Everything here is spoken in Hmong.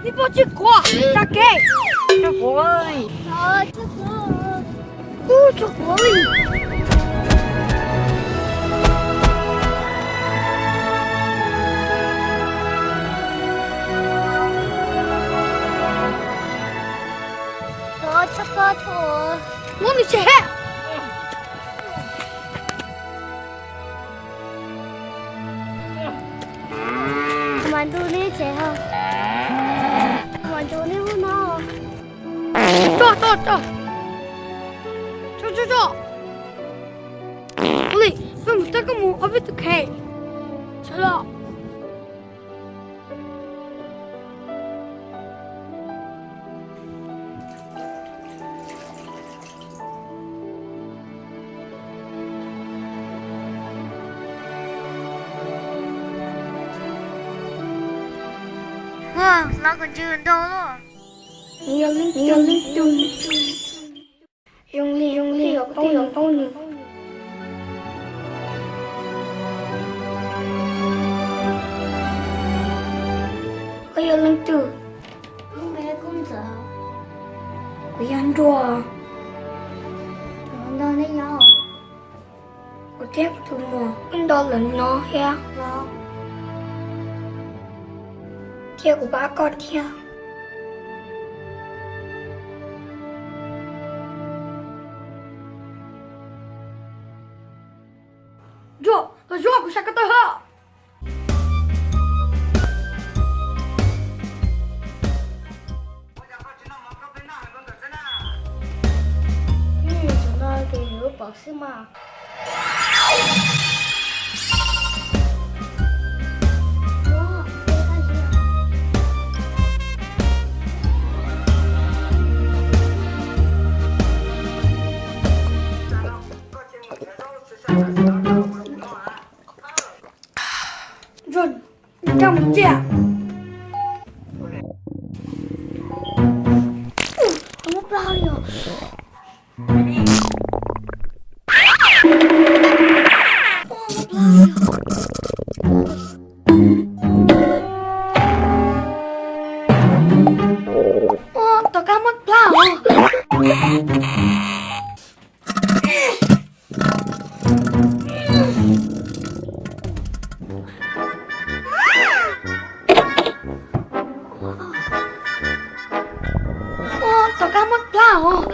Neb pom tsis kuv, tag kev. Tsis kuv, tsis kuv, tsis kuv li. Tsis kuv, tsis kuv. Muab nws tsev. Mas ntuj neb tsev ho. Mas ntuj neb lub no. Tso, tso, tso. Tso, tso, tso. Ua li, peb mus, peb mus ob peb tus kheej. Sawv los. Los kom ntsws ntau los. Nws yog leej twg? Zoo li, zoo li, aub nws, aub nws. Koj yog leej twg? Kuv yog nruas. Kuv thiab kuv tus muam wb nto lawv no thiab. Thiab kuv pab koj thiab. Nruas, los zuag kuv sab ko taw hos. Tam no ces yuav pom xwb mas. Nruas, nruas mus ntsia. Muab plab li os. Ua, tom qab muab plab os. Ua, tom qab muab plab os.